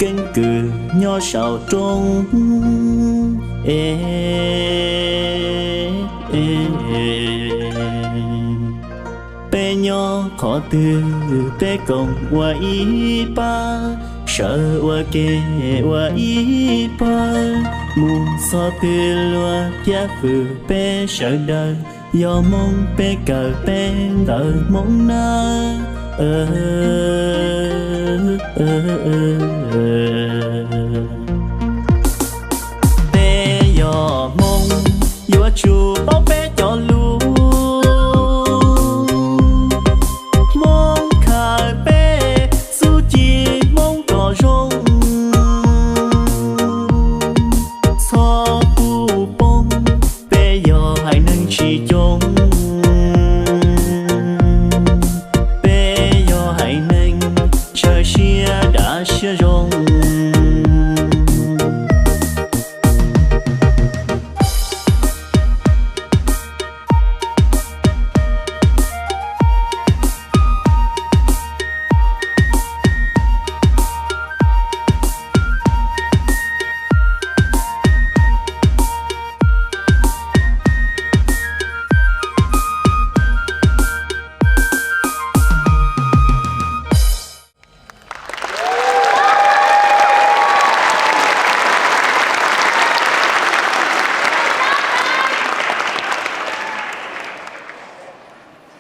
Keeb kwm nyob saum roob es, peb nyob qhov twg peb koom ua ib pab, sawv ua ke ua ib pawg, mus txog twg luag thiaj hwm peb sawv daws. Yog Hmoob peb kawm peb ntawv Hmoob nawb. Peb yog Hmoob yuav tsum paub peb cov lus. Hmoob khaws peb txuj ci Hmoob kom zoo, txhob pub poob. Peb yog haiv neeg tsis coob, peb yog haiv neeg ntshaw siab dav siab zoo.